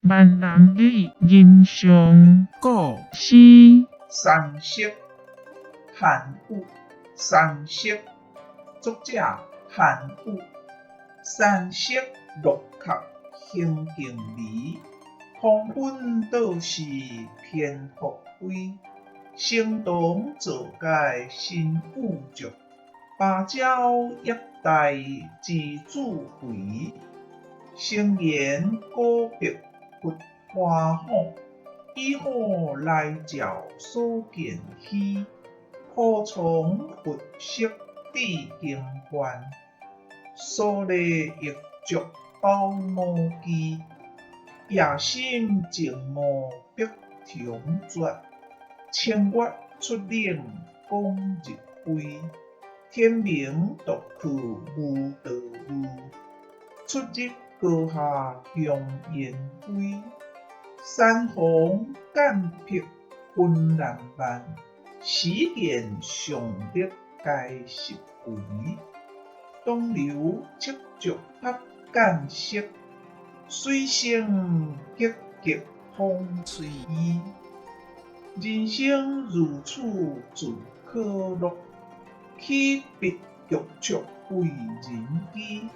閩南語人上古詩。山色，韓愈，山色，作者韓愈。山色落殼興景微，黃昏倒是蝙蝠飛。神童做街身富足，芭蕉葉大蜘蛛肥。成言古柏佛花好，以火來照所見虛。枯松佛色智經幻，蓑笠玉竹包毛肌。夜深靜臥碧蟲絕，清月出嶺廣日飛。天明獨去無道路，出入高下強顏輝。山逢澗碧雲爛漫，始見上力皆十回。東流赤石合間色，水聲急急風吹衣。人生如此盡可樂，豈必局促為人機？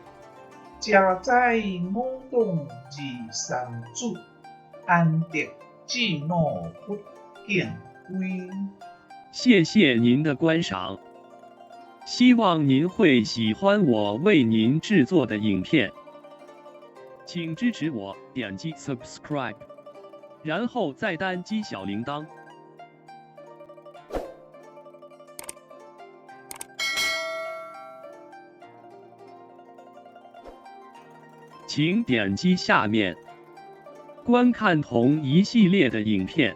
食哉我黨二三子，安得智腦不見歸？謝謝您的觀賞，希望您會喜歡我為您製作的影片，請支持我點擊 subscribe，然後再單擊小鈴鐺。請點擊下面觀看同一系列的影片。